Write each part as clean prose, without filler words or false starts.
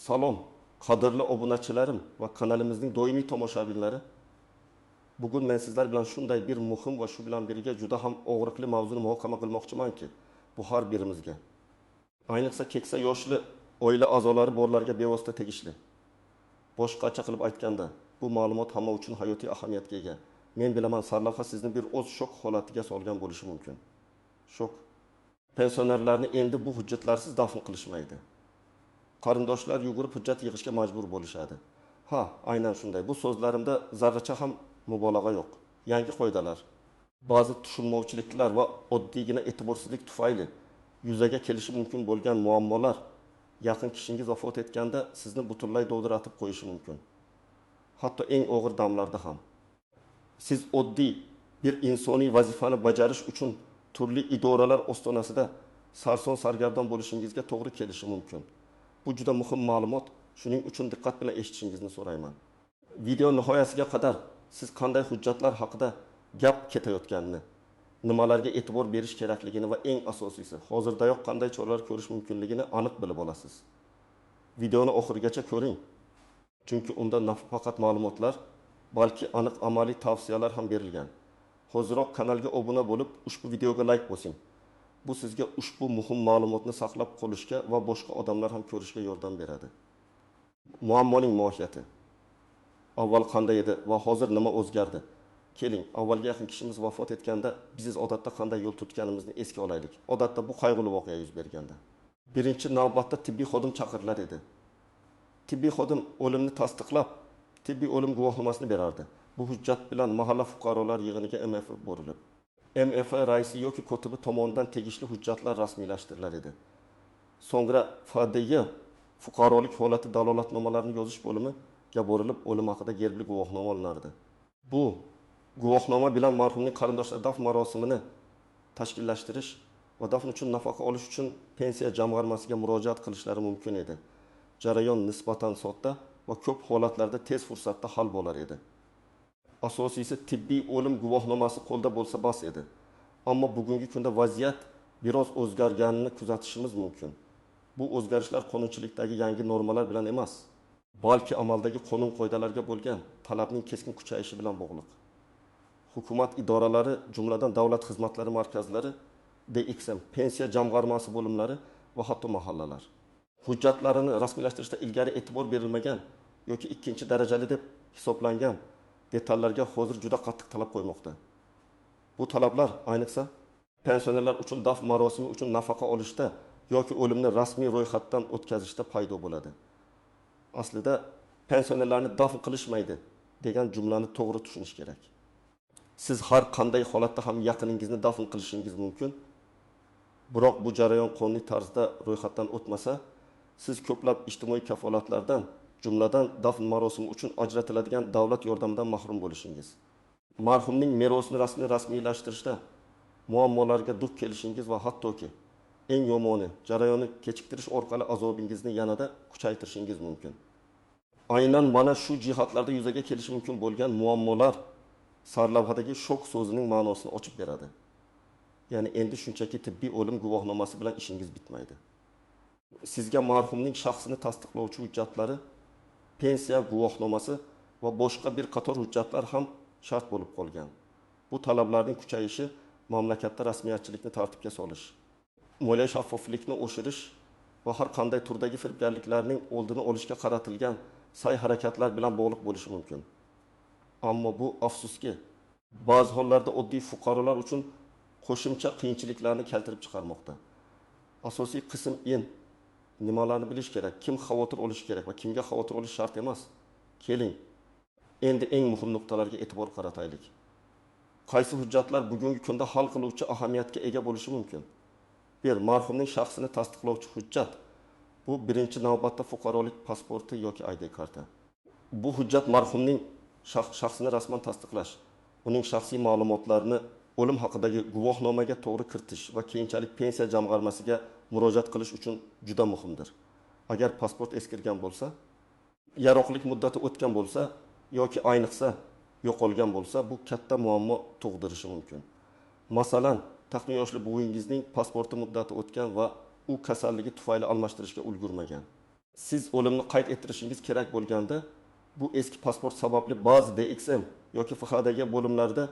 Salom, qadrli obunachilarim va kanalimizning doimiy tomoshabinlari. Bugun men sizlar bilan shunday bir muhim va shu bilan birga juda ham og'riqli mavzuni muhokama qilmoqchimanki, bu har birimizga, ayniqsa keksa yoshli oila a'zolari borlarga bevosita tegishli. Boshqacha qilib aytganda, bu ma'lumot hamma uchun hayotiy ahamiyatga ega. Men bilaman, sarlavha sizni bir oz shok holatiga solgan bo'lishi mumkin. Shok. Pensionerlarni endi bu hujjatlarsiz dafn qilishmaydi. Qarindoshlar yugurib hujjat yig'ishga majbur bo'lishadi. Ha, aynan shunday. Bu so'zlarimda zarracha ham mubolag'a yo'q. Yangi qoidalar, ba'zi tushunmovchiliklar va oddiygina e'tiborsizlik tufayli yuzaga kelishi mumkin bo'lgan muammolar yaqin kishingiz vafot etganda sizni butunlay dovdiratib qo'yishi mumkin. Hatto eng og'ir damlarda ham. Siz oddiy bir insoniy vazifani bajarish uchun turli idoralar ostonasida sarson sargardon bo'lishingizga to'g'ri kelishi mumkin. Bu juda muhim ma'lumot, shuning uchun diqqat bilan eshitishingizni so'rayman. Video nihoyasiga qadar siz qanday hujjatlar haqida gap ketayotganini, nimalarga e'tibor berish kerakligini va eng asosiysi, hozirdayoq qanday choralar ko'rish mumkinligini aniq bilib olasiz. Videoni oxirigacha ko'ring, chunki unda nafaqat ma'lumotlar, balki aniq amaliy tavsiyalar ham berilgan. Hoziroq kanalga obuna bo'lib, ushbu videoga like bosing. Bu sizga ushbu muhim ma'lumotni saqlab qolishga va boshqa odamlar ham ko'rishga yordam beradi. Muammoning mohiyati. Avval qanday edi va hozir nima o'zgardi? Keling, avvalgi yaqin kishimiz vafot etganda biz odatda qanday yo'l tutganimizni esga olaylik. Odatda bu qayg'uli voqea yuz berganda. Birinchi navbatda tibbiy xodim chaqirilar edi. Tibbiy xodim o'limni tasdiqlab, tibbiy o'lim guvohnomasini berardi. Bu hujjat bilan mahalla fuqarolar yig'iniga MF borilib, MF raisi yoki kotibi tomonidan tegishli hujjatlar rasmiylashtirilar edi. So'ngra FDY fuqarolik holati dalolatnomalarini yozish bo'limiga borilib, o'lim haqida gerbli guvohnoma olinardi. Bu guvohnoma bilan marhumning qarindoshlari dafn marosimini tashkillashtirish va dafn uchun nafaqa olish uchun pensiya jamg'armasiga murojaat qilishlari mumkin edi. Jarayon nisbatan sodda va ko'p holatlarda tez fursatda hal bo'lar edi. Asosiysi, tibbiy o'lim guvohnomasi qo'lda bo'lsa bas edi. Ammo bugungi kunda vaziyat biroz o'zgarganini kuzatishimiz mumkin. Bu o'zgarishlar qonunchilikdagi yangi normalar bilan emas, balki amaldagi qonun qoidalarga bo'lgan talabning keskin kuchayishi bilan bog'liq. Hukumat idoralari, jumladan davlat xizmatlari markazlari, DXM, pensiya jamg'armasi bo'limlari va hatto mahallalar hujjatlarini rasmiylashtirishda ilgari e'tibor berilmagan yoki ikkinchi darajali deb hisoblangan detallarga hozir juda qattiq talab qo'ymoqda. Bu talablar ayniqsa pensionerlar uchun dafn marosimi uchun nafaqa olishda yoki o'limni rasmiy ro'yxatdan o'tkazishda paydo bo'ladi. Aslida pensionerlarni dafn qilishmaydi degan jumlani to'g'ri tushunish kerak. Siz har qanday holatda ham yaqiningizni dafn qilishingiz mumkin. Biroq bu jarayon qonuniy tarzda ro'yxatdan o'tmasa, siz ko'plab ijtimoiy kafolatlardan, jumladan dafn marosimi uchun ajratiladigan davlat yordamidan mahrum bo'lishingiz, marhumning merosini rasmiylashtirishda muammolarga duch kelishingiz va hattoki eng yomoni jarayonni kechiktirish orqali azobingizni yanada kuchaytirishingiz mumkin. Aynan mana shu jihatlarda yuzaga kelishi mumkin bo'lgan muammolar sarlavhadagi shok so'zining ma'nosini ochib beradi. Ya'ni endi shunchaki tibbiy o'lim guvohnomasi bilan ishingiz bitmaydi. Sizga marhumning shaxsini tasdiqlovchi hujjatlari, pensiya guvohnomasi va boshqa bir qator hujjatlar ham shart bo'lib qolgan. Bu talablarning kuchayishi mamlakatda rasmiyatchilikni tartibga solish, moliya shaffoflikni oshirish va har qanday turdagi firibgarliklarning oldini olishga qaratilgan sa'y-harakatlar bilan bog'liq bo'lishi mumkin. Ammo bu, afsuski, ba'zi hollarda oddiy fuqarolar uchun qo'shimcha qiyinchiliklarni keltirib chiqarmoqda. Asosiy qism nimalarni bilish kerak, kim xavotir olishi kerak va kimga xavotir olish shart emas. Keling, endi eng muhim nuqtalarga e'tibor qarataylik. Qaysi hujjatlar bugungi kunda hal qiluvchi ahamiyatga ega bo'lishi mumkin? Bir, marhumning shaxsini tasdiqlovchi hujjat. Bu birinchi navbatda fuqarolik pasporti yoki ID karta. Bu hujjat marhumning shaxsini rasman tasdiqlash, uning shaxsiy ma'lumotlarini o'lim haqidagi guvohnomaga to'g'ri kiritish va keyinchalik pensiya jamg'armasiga murojaat qilish uchun juda muhimdir. Agar pasport eskirgan bo'lsa, yaroqlik muddati o'tgan bo'lsa yoki ayniqsa yo'qolgan bo'lsa, bu katta muammo tug'dirishi mumkin. Masalan, taxmin yoshli buvingizning pasporti muddati o'tgan va u kasalligi tufayli almashtirishga ulgurmagan. Siz o'limni qayd ettirishingiz kerak bo'lganda, bu eski pasport sababli ba'zi DXM yoki FHDG bo'limlarida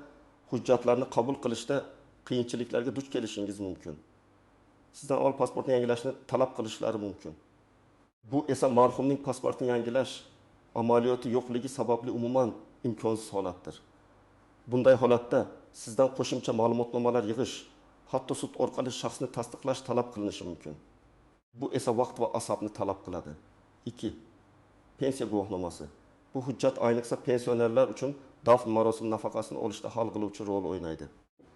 hujjatlarni qabul qilishda qiyinchiliklarga duch kelishingiz mumkin. Sizdan avval pasportni yangilashni talab qilishlari mumkin. Bu esa marhumning pasportini yangilash amaliyoti yo'qligi sababli umuman imkonsiz holatdir. Bunday holatda sizdan qo'shimcha ma'lumotnomalar yig'ish, hatto sud orqali shaxsni tasdiqlash talab qilinishi mumkin. Bu esa vaqt va asabni talab qiladi. 2. Pensiya guvohnomasi. Bu hujjat ayniqsa pensionerlar uchun dafn marosimi nafaqasini olishda hal qiluvchi rol o'ynaydi.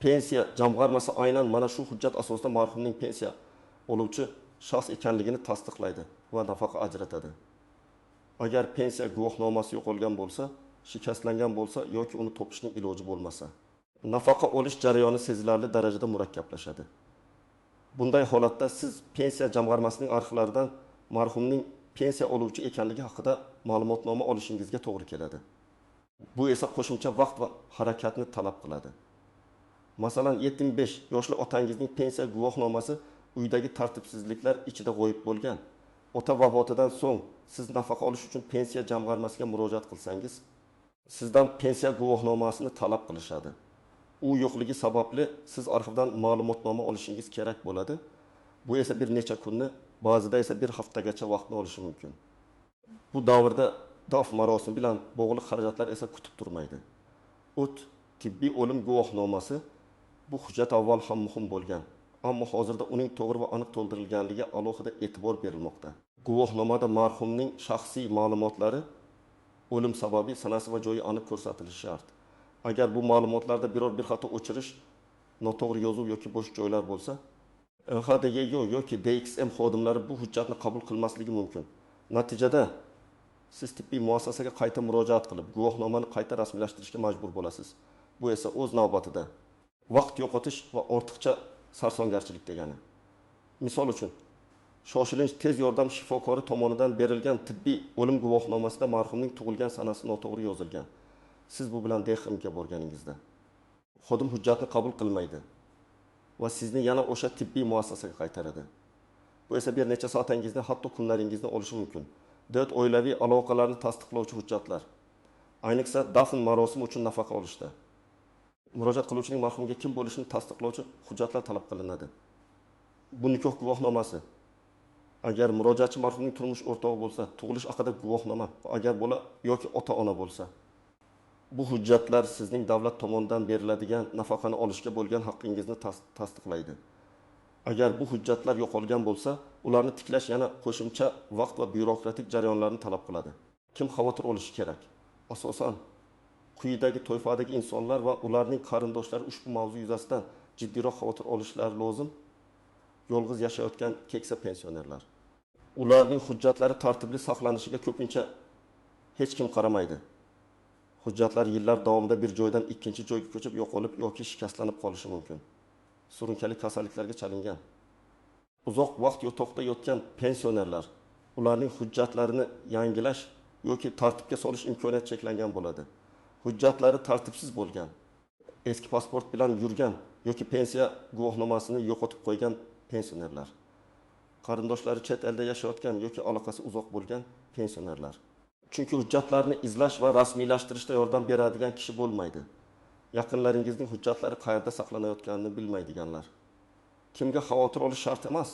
Pensiya jamg'armasi aynan mana shu hujjat asosida marhumning pensiya oluvchi shaxs ekanligini tasdiqlaydi va nafaqa ajratadi. Agar pensiya guvohnomasi yo'qolgan bo'lsa, shikastlangan bo'lsa yoki uni topishning iloji bo'lmasa, nafaqa olish jarayoni sezilarli darajada murakkablashadi. Bunday holatda siz pensiya jamg'armasining arxivlaridan marhumning pensiya oluvchi ekanligi haqida ma'lumotnoma olishingizga to'g'ri keladi. Bu esa qo'shimcha vaqt va harakatni talab qiladi. Masalan, 75 yoshli otangizning pensiya guvohnomasi uydagi tartibsizliklar ichida g'oyib bo'lgan. Ota vafotidan so'ng siz nafaqa olish uchun pensiya jamg'armasiga murojaat qilsangiz, sizdan pensiya guvohnomasini talab qilishadi. U yo'qligi sababli siz arxivdan ma'lumotnoma olishingiz kerak bo'ladi. Bu esa bir necha kunni, ba'zida esa bir haftagacha vaqtni olishi mumkin. Bu davrda dafn marosimi bilan bog'liq xarajatlar esa kutib turmaydi. Tibbiy o'lim guvohnomasi bu hujjat avval ham muhim bo'lgan, ammo hozirda uning to'g'ri va aniq to'ldirilganligiga alohida e'tibor berilmoqda. Guvohnomada marhumning shaxsiy ma'lumotlari, o'lim sababi, sanasi va joyi aniq ko'rsatilishi shart. Agar bu ma'lumotlarda biror bir xato, o'chirish, noto'g'ri yozuv yoki bo'sh joylar bo'lsa, NHDGO yoki DXM xodimlari bu hujjatni qabul qilmasligi mumkin. Natijada siz tibbiy muassasaga qayta murojaat qilib, guvohnomani qayta rasmiylashtirishga majbur bo'lasiz. Bu esa o'z navbatida vaqt yo'qotish va ortiqcha sarsongarchilik degani. Misol uchun, shoshilinch tez yordam shifokori tomonidan berilgan tibbiy o'lim guvohnomasida marhumning tug'ilgan sanasi noto'g'ri yozilgan. Siz bu bilan DXMga borganingizda xodim hujjatni qabul qilmaydi va sizni yana o'sha tibbiy muassasaga qaytaradi. Bu esa bir necha soatingizni, hatto kunlaringizni olishi mumkin. 4. Oilaviy aloqalarni tasdiqlovchi hujjatlar. Ayniqsa dafn marosimi uchun nafaqa olishda murojaat qiluvchining marhumga kim bo'lishini tasdiqlovchi hujjatlar talab qilinadi. Bu nikoh guvohnomasi. Agar murojaatchi marhumning turmush o'rtog'i bo'lsa, tug'ilish haqida guvohnoma, agar bola yoki ota-ona bo'lsa. Bu hujjatlar sizning davlat tomonidan beriladigan nafaqani olishga bo'lgan haqqingizni tasdiqlaydi. Agar bu hujjatlar yo'qolgan bo'lsa, ularni tiklash yana qo'shimcha vaqt va byurokratik jarayonlarni talab qiladi. Kim xavotir olishi kerak? Asosan quyidagi toifadagi insonlar va ularning qarindoshlari ushbu mavzu yuzasidan jiddiyroq xavotir olishlari lozim. Yolg'iz yashayotgan keksa pensionerlar. Ularning hujjatlari tartibli saqlanishiga ko'pincha hech kim qaramaydi. Hujjatlar yillar davomida bir joydan ikkinchi joyga ko'chib yo'qolib yoki shikastlanib qolishi mumkin. Surunkali kasalliklarga chalingan, uzoq vaqt yotoqda yotgan pensionerlar, ularning hujjatlarini yangilash yoki tartibga solish imkoniyati cheklangan bo'ladi. Hujjatlari tartibsiz bo'lgan, eski pasport bilan yurgan yoki pensiya guvohnomasini yo'qotib qo'ygan pensionerlar, qarindoshlari chet elda yashayotgan yoki aloqasi uzoq bo'lgan pensionerlar. Chunki hujjatlarni izlash va rasmiylashtirishda yordam beradigan kishi bo'lmaydi. Yaqinlaringizning hujjatlari qayerda saqlanayotganini bilmaydiganlar. Kimga xavotir olish shart emas.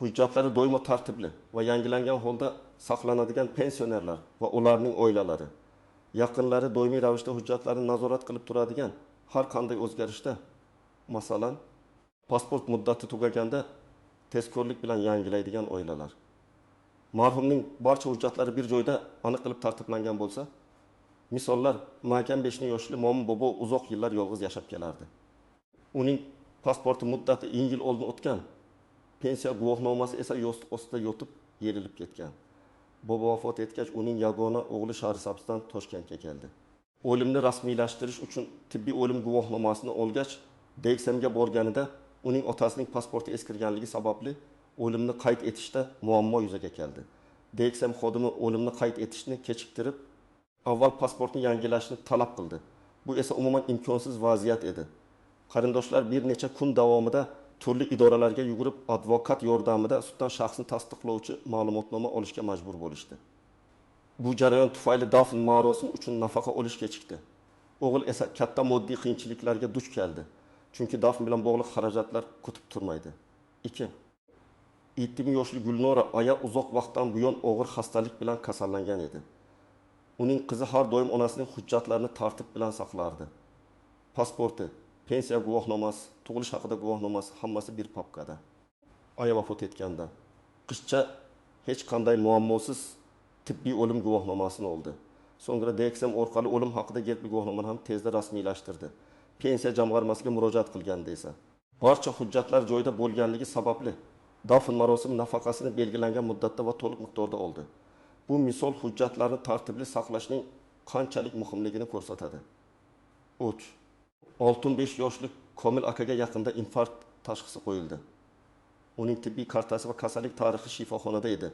Hujjatlari doimo tartibli va yangilangan holda saqlanadigan pensionerlar va ularning oilalari, yaqinlari doimiy ravishda hujjatlarni nazorat qilib turadigan har qanday o'zgarishda, masalan, pasport muddati tugaganda tezkorlik bilan yangilaydigan oilalar. Marhumning barcha hujjatlari bir joyda aniq qilib tartiblangan bo'lsa, misollar, Mahkam 5 yoshli Mo'min bobo uzoq yillar yolg'iz yashab kelardi. Uning pasporti muddati 10 yil oldin o'tgan, pensiya guvohnomasi esa yostiq ostida yotib yerilib ketgan. Bobo vafot etgach, uning yagona o'g'li Shahrisabzdan Toshkentga keldi. O'limni rasmiylashtirish uchun tibbiy o'lim guvohnomasini olgach, DXMga borganida uning otasining pasporti eskirganligi sababli o'limni qayd etishda muammo yuzaga keldi. DXM xodimi o'limni qayd etishni kechiktirib, avval pasportni yangilashni talab qildi. Bu esa umuman imkonsiz vaziyat edi. Qarindoshlar bir necha kun davomida turli idoralarga yugurib, advokat yordamida suddan shaxsni tasdiqlovchi ma'lumotnoma olishga majbur bo'lishdi. Bu jarayon tufayli dafn marosimi uchun nafaqa olish kechikdi. O'g'il esa katta moddiy qiyinchiliklarga duch keldi, chunki dafn bilan bog'liq xarajatlar kutib turmaydi. 2. 70 yoshli Gulnora aya uzoq vaqtdan buyon og'ir xastalik bilan kasallangan edi. Uning qizi har doim onasining hujjatlarini tartib bilan saqlardi. Pasporti, pensiya guvohnomasi, tug'ilish haqida guvohnomasi hammasi bir papkada. Aya vafot etganda qizcha hech qanday muammosiz tibbiy o'lim guvohnomasini oldi. So'ngra DXM orqali o'lim haqida gerbli guvohnomani ham tezda rasmiylashtirdi. Pensiya jamg'armasiga murojaat qilganda esa barcha hujjatlar joyida bo'lganligi sababli dafn marosimi nafaqasini belgilangan muddatda va to'liq miqdorda oldi. Bu misol hujjatlarni tartibli saqlashning qanchalik muhimligini ko'rsatadi. 3. 65 yoshli Komil akaga yaqinda infarkt tashxisi qo'yildi. Uning tibbiy kartasi va kasallik tarixi shifoxonada edi.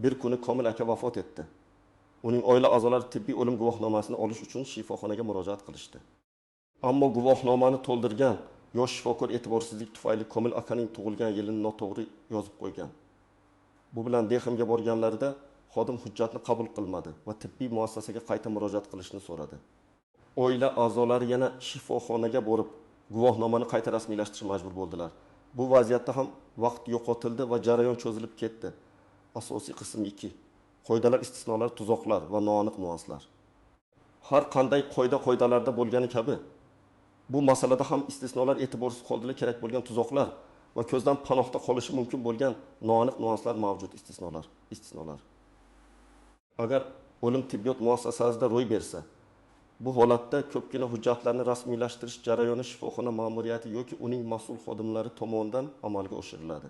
Bir kuni Komil aka vafot etdi. Uning oila a'zolari tibbiy o'lim guvohnomasini olish uchun shifoxonaga murojaat qilishdi. Ammo guvohnomani to'ldirgan yosh shifokor e'tiborsizlik tufayli Komil akaning tug'ilgan yilini noto'g'ri yozib qo'ygan. Bu bilan DXMga borganlarida xodim hujjatni qabul qilmadi va tibbiy muassasaga qayta murojaat qilishni so'radi. Oila a'zolari yana shifoxonaga borib guvohnomani qayta rasmiylashtirishga majbur bo'ldilar. Bu vaziyatda ham vaqt yo'qotildi va jarayon cho'zilib ketdi. Asosiy qism 2. Qoidalar, istisnolar, tuzoqlar va noaniq nuanslar. Har qanday qoidalarda bo'lgani kabi bu masalada ham istisnolar e'tiborsiz qoldirishi kerak bo'lgan tuzoqlar va ko'zdan panohda qolishi mumkin bo'lgan noaniq nuanslar mavjud. Istisnolar. Agar o'lim tibbiyot muassasasida ro'y bersa, bu holatda ko'pgina hujjatlarni rasmiylashtirish jarayoni shifoxona ma'muriyati yoki uning mas'ul xodimlari tomonidan amalga oshiriladi.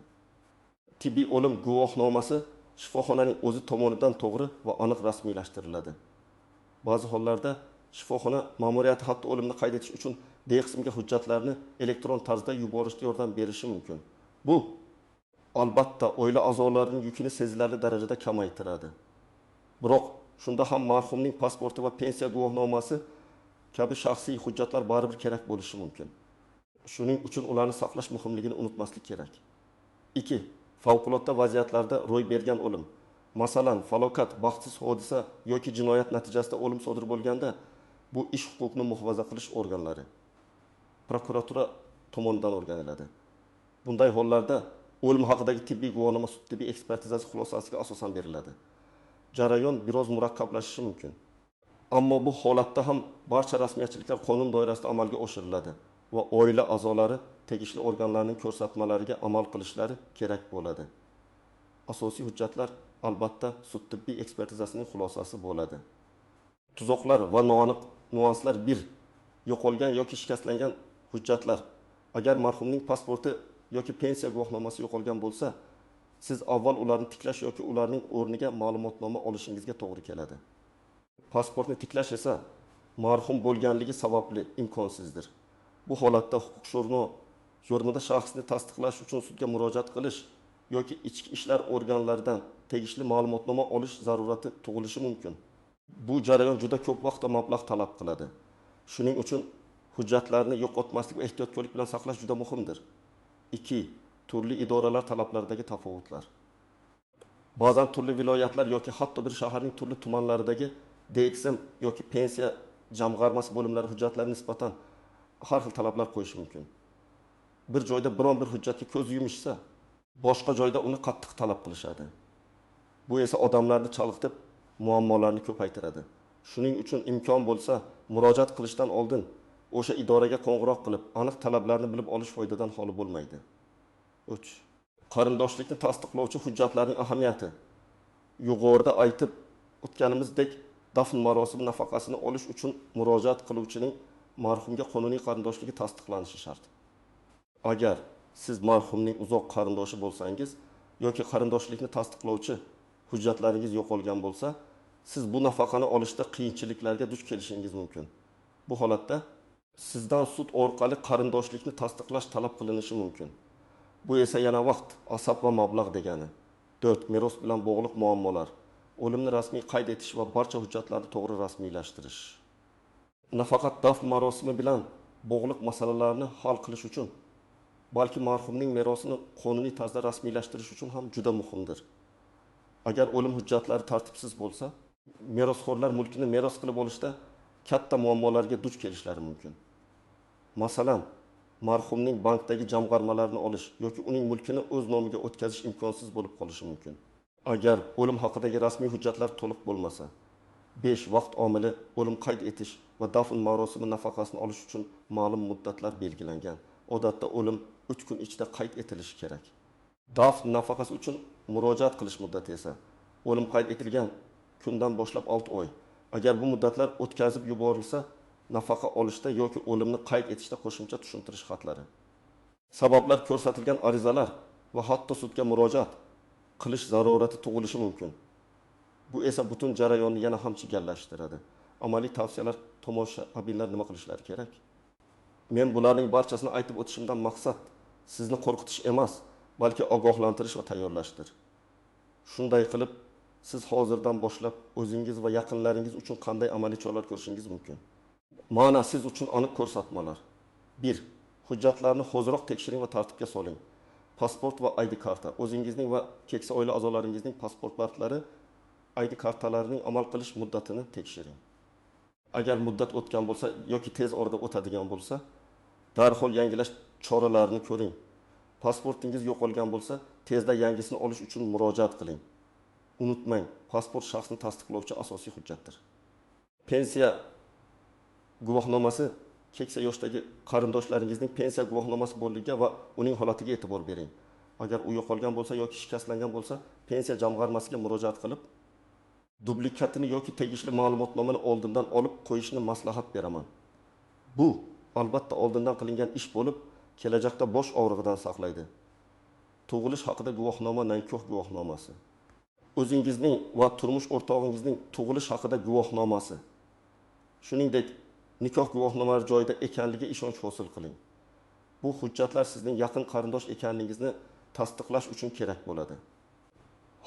Tibbiy o'lim guvohnomasi shifoxonaning o'zi tomonidan to'g'ri va aniq rasmiylashtiriladi. Ba'zi hollarda shifoxona ma'muriyati hatto o'limni qayd etish uchun DXMga hujjatlarni elektron tarzda yuborishda yordam berishi mumkin. Bu albatta oila a'zolarining yukini sezilarli darajada kamaytiradi. Biroq shunda ham marhumning pasporti va pensiya guvohnomasi kabi shaxsiy hujjatlar baribir kerak bo'lishi mumkin. Shuning uchun ularni saqlash muhimligini unutmaslik kerak. 2. Favqulodda vaziyatlarda ro'y bergan o'lim. Masalan, falokat, baxtsiz hodisa yoki jinoyat natijasida o'lim sodir bo'lganda, bu ish huquqni muhofaza qilish organlari, prokuratura tomonidan o'rganiladi. Bunday hollarda o'lim haqidagi tibbiy guvohnoma sud tibbiy ekspertizasi xulosasiga asosan beriladi. Jarayon biroz murakkablashishi mumkin. Ammo bu holatda ham barcha rasmiyatchiliklar qonun doirasida amalga oshiriladi va oila a'zolari tegishli organlarning ko'rsatmalariga amal qilishlari kerak bo'ladi. Asosiy hujjatlar albatta sud tibbiy ekspertizasining xulosasi bo'ladi. Tuzoqlar va noaniq nuanslar. 1. Yo'qolgan yoki shikastlangan hujjatlar. Agar marhumning pasporti yoki pensiya guvohnomasi yo'qolgan bo'lsa, siz avval ularni tiklash yoki ularning o'rniga ma'lumotnoma olishingizga to'g'ri keladi. Pasportni tiklash esa marhum bo'lganligi sababli imkonsizdir. Bu holatda huquqshuno yordamida shaxsni tasdiqlash uchun sudga murojaat qilish yoki ichki ishlar organlaridan tegishli ma'lumotnoma olish zarurati tug'ilishi mumkin. Bu jarayon juda ko'p vaqt va mablag' talab qiladi. Shuning uchun hujjatlarni yo'qotmaslik va ehtiyotkorlik bilan saqlash juda muhimdir. 2. Turli idoralar talablaridagi tafovutlar. Ba'zan turli viloyatlar yoki hatto bir shaharning turli tumanlaridagi DXM yoki pensiya jamg'armasi bo'limlari hujjatlari nisbatan har xil talablar qo'yishi mumkin. Bir joyda biron bir hujjatga ko'z yumishsa, boshqa joyda uni qattiq talab qilishadi. Bu esa odamlarni chalg'itib, muammolarni ko'paytiradi. Shuning uchun imkon bo'lsa, murojaat qilishdan oldin o'sha idoraga qo'ng'iroq qilib, aniq talablarni bilib olish foydadan xoli bo'lmaydi. 3. Qarindoshlikni tasdiqlovchi hujjatlarning ahamiyati. Yuqorida aytib o'tganimizdek, dafn marosimi nafaqasini olish uchun murojaat qiluvchining marhumga qonuniy qarindoshligi tasdiqlanishi shart. Agar siz marhumning uzoq qarindoshi bo'lsangiz yoki qarindoshlikni tasdiqlovchi hujjatlaringiz yo'qolgan bo'lsa, siz bu nafaqani olishda qiyinchiliklarga duch kelishingiz mumkin. Bu holatda sizdan sud orqali qarindoshlikni tasdiqlash talab qilinishi mumkin. Bu esa yana vaqt, asab va mablag' degani. 4. Meros bilan bog'liq muammolar. O'limni rasmiy qayd etish va barcha hujjatlarni to'g'ri rasmiylashtirish. Nafaqat dafn marosimi bilan bog'liq masalalarni hal qilish uchun balki marhumning merosini qonuniy tarzda rasmiylashtirish uchun ham juda muhimdir. Agar o'lim hujjatlari tartibsiz bo'lsa, merosxo'rlar mulkini meros qilib olishda katta muammolarga duch kelishlari mumkin. Masalan, marhumning bankdagi jamg'armalarini olish yoki uning mulkini o'z nomiga o'tkazish imkonsiz bo'lib qolishi mumkin. Agar o'lim haqidagi rasmiy hujjatlar to'liq bo'lmasa, 5 vaqt omili o'lim qayd etish va dafn marosimi nafaqasini olish uchun ma'lum muddatlar belgilangan. Odatda o'lim 3 kun ichida qayd etilishi kerak. Dafn nafaqasi uchun murojaat qilish muddati esa o'lim qayd etilgan kundan boshlab 6 oy. Agar bu muddatlar o'tkazib yuborilsa, nafaqa olishda yoki o'limni qayd etishda qo'shimcha tushuntirish xatlari, sabablar ko'rsatilgan arizalar va hatto sudga murojaat qilish zarurati tug'ilishi mumkin. Bu esa butun jarayonni yana ham chigallashtiradi. Amaliy tavsiyalar: tomoshabinlar nima qilishlari kerak? Men bularning barchasini aytib o'tishimdan maqsad sizni qo'rqitish emas, balki ogohlantirish va tayyorlashdir. Shunday qilib, siz hozirdan boshlab o'zingiz va yaqinlaringiz uchun qanday amaliy choralar ko'rishingiz mumkin. Mana siz uchun aniq ko'rsatmalar. 1. Hujjatlarni hoziroq tekshiring va tartibga soling. Pasport va ID karta. O'zingizning va keksa oila a'zolaringizning pasportlari, ID kartalarining amal qilish muddatini tekshiring. Agar muddat o'tgan bo'lsa yoki tez orada o'tadigan bo'lsa, darhol yangilash choralarini ko'ring. Pasportingiz yo'qolgan bo'lsa, tezda yangisini olish uchun murojaat qiling. Unutmang, pasport shaxsni tasdiqlovchi asosiy hujjatdir. Pensiya guvohnomasi: keksa yoshdagi qarindoshlaringizning pensiya guvohnomasi borligiga va uning holatiga e'tibor bering. Agar u yo'qolgan bo'lsa yoki shikastlangan bo'lsa, pensiya jamg'armasiga murojaat qilib, dublikatini yoki tegishli ma'lumotnomani oldindan olib qo'yishni maslahat beraman. Bu albatta oldindan qilingan ish bo'lib, kelajakda bosh og'rig'idan saqlaydi. Tug'ilish haqida guvohnoma, nikoh guvohnomasi. O'zingizning va turmush o'rtog'ingizning tug'ilish haqida guvohnomasi. Shuningdek, nikoh guvohnomalari joyida ekanligiga ishonch hosil qiling. Bu hujjatlar sizning yaqin qarindosh ekanligingizni tasdiqlash uchun kerak bo'ladi.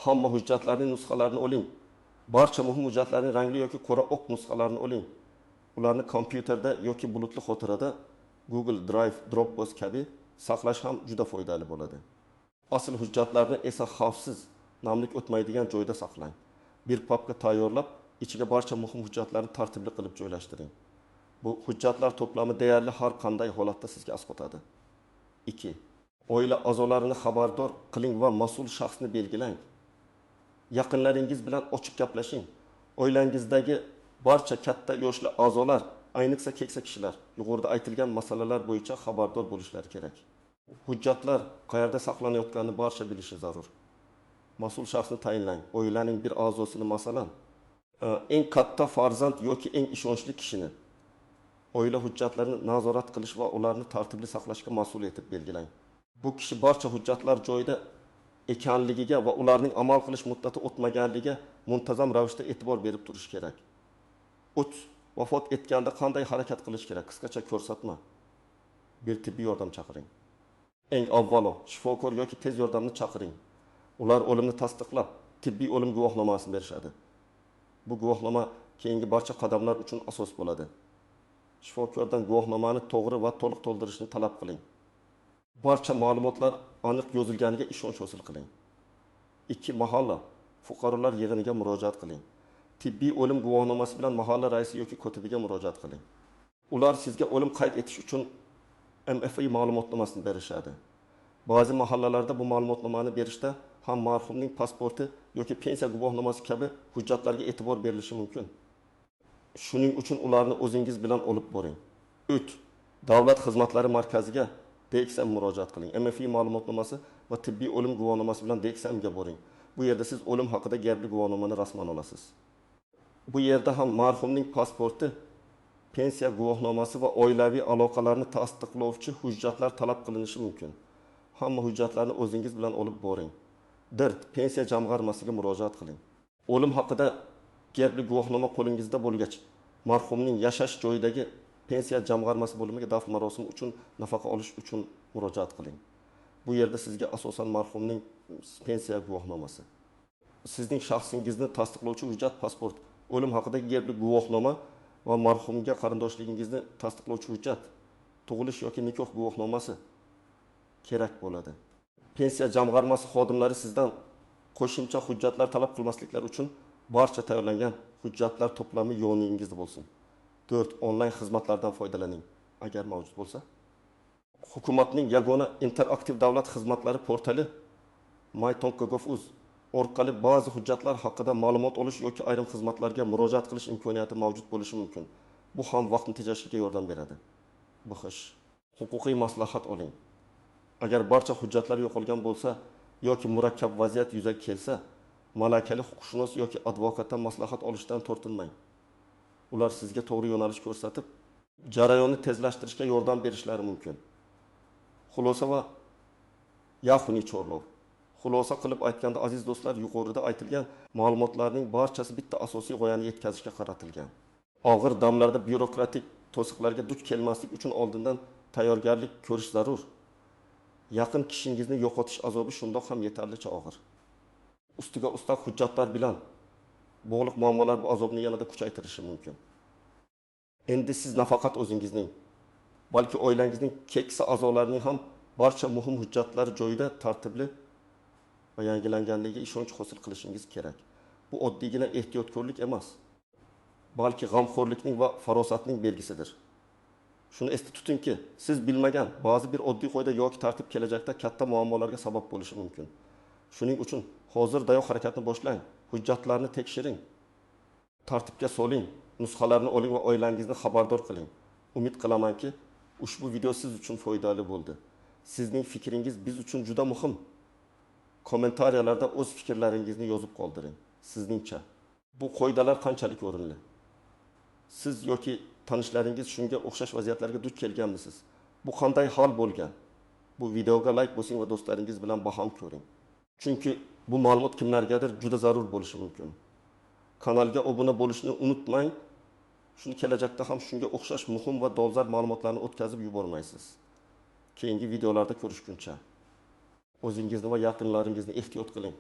Hamma hujjatlarning nusxalarini oling. Barcha muhim hujjatlarning rangli yoki qora oq nusxalarini oling. Ularni kompyuterda yoki bulutli xotirada Google Drive, Dropbox kabi saqlash ham juda foydali bo'ladi. Asl hujjatlarni esa xavfsiz, namlik o'tmaydigan joyda saqlang. Bir papka tayyorlab, ichiga barcha muhim hujjatlarni tartibli qilib joylashtiring. Bu hujjatlar to'plami deyarli har qanday holatda sizga asqotadi. 2. Oila a'zolarini xabardor qiling va mas'ul shaxsni belgilang. Yaqinlaringiz bilan ochiq gaplashing. Oilangizdagi barcha katta yoshli a'zolar, ayniqsa keksa kishilar, yuqorida aytilgan masalalar bo'yicha xabardor bo'lishlari kerak. Hujjatlar qayerda saqlanayotganini barcha bilishi zarur. Mas'ul shaxsni tayinlang. Oilaning bir a'zosini, masalan, eng katta farzand yoki eng ishonchli kishini oila hujjatlarini nazorat qilish va ularni tartibli saqlashga mas'ul etib belgilang. Bu kishi barcha hujjatlar joyida ekanligiga va ularning amal qilish muddati o'tmaganligiga muntazam ravishda e'tibor berib turish kerak. 3. Vafot etganda qanday harakat qilish kerak? Qisqacha ko'rsatma. Bir tibbiy yordam chaqiring. Eng avvalo shifokor yoki tez yordamni chaqiring. Ular o'limni tasdiqlab, tibbiy o'lim guvohnomasini berishadi. Bu guvohnoma keyingi barcha qadamlar uchun asos bo'ladi. Shifokordan guvohnomani to'g'ri va to'liq to'ldirishni talab qiling. Barcha ma'lumotlar aniq yozilganiga ishonch hosil qiling. 2. Mahalla fuqarolar yig'iniga murojaat qiling. Tibbiy o'lim guvohnomasi bilan mahalla raisi yoki kotibiga murojaat qiling. Ular sizga o'lim qayd etish uchun MFI ma'lumotnomasini berishadi. Ba'zi mahallalarda bu ma'lumotnomani berishda ham marhumning pasporti yoki pensiya guvohnomasi kabi hujjatlarga e'tibor berilishi mumkin. Shuning uchun ularni o'zingiz bilan olib boring. 3. Davlat xizmatlari markaziga DXM murojaat qiling. MFI ma'lumotnomasi va tibbiy o'lim guvohnomasi bilan DXMga boring. Bu yerda siz o'lim haqida gerbli guvohnomani rasman olasiz. Bu yerda ham marhumning pasporti, pensiya guvohnomasi va oilaviy aloqalarni tasdiqlovchi hujjatlar talab qilinishi mumkin. Hamma hujjatlarni o'zingiz bilan olib boring. 4. Pensiya jamg'armasiga murojaat qiling. O'lim haqida gerbli guvohnoma qo'lingizda bo'lgach, marhumning yashash joyidagi pensiya jamg'armasi bo'limiga dafn marosimi uchun nafaqa olish uchun murojaat qiling. Bu yerda sizga asosan marhumning pensiya guvohnomasi, sizning shaxsingizni tasdiqlovchi hujjat pasport, o'lim haqidagi gerbli guvohnoma va marhumga qarindoshligingizni tasdiqlovchi hujjat, tug'ilish yoki nikoh guvohnomasi kerak bo'ladi. Pensiya jamg'armasi xodimlari sizdan qo'shimcha hujjatlar talab qilmasliklari uchun barcha tayyorlangan hujjatlar to'plami yoningizda bo'lsin. 4. Onlayn xizmatlardan foydalaning, agar mavjud bo'lsa. Hukumatning yagona interaktiv davlat xizmatlari portali my.gov.uz orqali ba'zi hujjatlar haqida ma'lumot olish yoki ayrim xizmatlarga murojaat qilish imkoniyati mavjud bo'lishi mumkin. Bu ham vaqtni tejashga yordam beradi. 5. Huquqiy maslahat oling. Agar barcha hujjatlar yo'qolgan bo'lsa yoki murakkab vaziyat yuzaga kelsa, malakali huquqshunos yoki advokatdan maslahat olishdan tortinmang. Ular sizga to'g'ri yo'nalish ko'rsatib, jarayonni tezlashtirishga yordam berishlari mumkin. Xulosa va yakuniy chorlov. Xulosa qilib aytganda, aziz do'stlar, yuqorida aytilgan ma'lumotlarning barchasi bitta asosiy g'oyani yetkazishga qaratilgan. Og'ir damlarda byurokratik to'siqlarga duch kelmaslik uchun oldindan tayyorgarlik ko'rish zarur. Yaqin kishingizni yo'qotish azobi shundoq ham yetarlicha og'ir. Ustiga ustak hujjatlar bilan bog'liq muammolar bu azobni yanada kuchaytirishi mumkin. Endi siz nafaqat o'zingizning, balki oilangizning keksa a'zolarining ham barcha muhim hujjatlari joyida tartibli va yangilanganligiga ishonch hosil qilishingiz kerak. Bu oddiygina ehtiyotkorlik emas, balki g'amxo'rlikning va farosatning belgisidir. Shuni esda tutingki, siz bilmagan ba'zi bir oddiy qoida yoki tartib kelajakda katta muammolarga sabab bo'lishi mumkin. Shuning uchun hozirdayoq harakatni boshlang, hujjatlarni tekshiring, tartibga soling, nusxalarni oling va oilangizni xabardor qiling. Umid qilamanki, ushbu video siz uchun foydali bo'ldi. Sizning fikringiz biz uchun juda muhim. Kommentariyalarda o'z fikrlaringizni yozib qoldiring. Sizningcha bu qoidalar qanchalik o'rinli? Siz yoki tanishlaringiz shunga o'xshash vaziyatlarga duch kelganmisiz? Bu qanday hol bo'lgan? Bu videoga like bosing va do'stlaringiz bilan baham ko'ring. Chunki bu ma'lumot kimlargadir juda zarur bo'lishi mumkin. Kanalga obuna bo'lishni unutmang. Shuni kelajakda ham shunga o'xshash muhim va dolzarb ma'lumotlarni o'tkazib yubormaysiz. Keyingi videolarda ko'rishguncha o'zingizni va yaqinlaringizni ehtiyot qiling.